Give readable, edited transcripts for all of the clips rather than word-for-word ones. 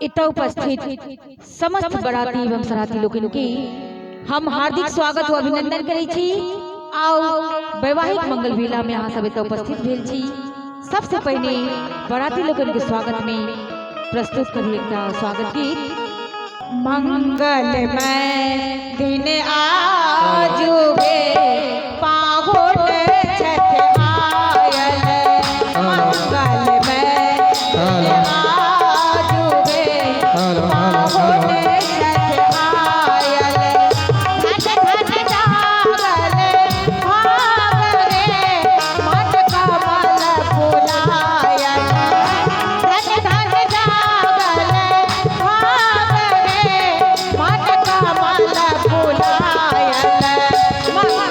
एतऽ उपस्थित समस्त बराती एवं सराती लोकनि के हम हार्दिक स्वागत व अभिनंदन करै छी। आउ वैवाहिक मंगल वेला में अहाँ सब एतऽ उपस्थित भेल छी। सबसे पहिने बराती लोकनि के स्वागत में प्रस्तुत करी एकटा स्वागत गीत। मंगलमय दिन आजु गे पाहुन छथि आयल, मंगलमय दिन आजु गे पाहुन छथि आयल, धन धन जागल भाग रे मन कमल फुलायल, धन धन जागल भाग रे मन कमल फुलायल, मंगलमय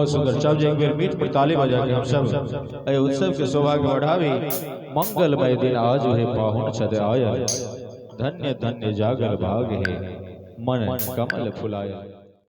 बहुत सुंदर। चाहब जे एक बेर मीठ पर ताली बजा के हम सब एहि उत्सव के सौभाग्य बढ़ावी। मंगलमय दिन आज हे पाहुन छद आयल, धन्य धन्य जागल भाग हे मन कमल फुलायल।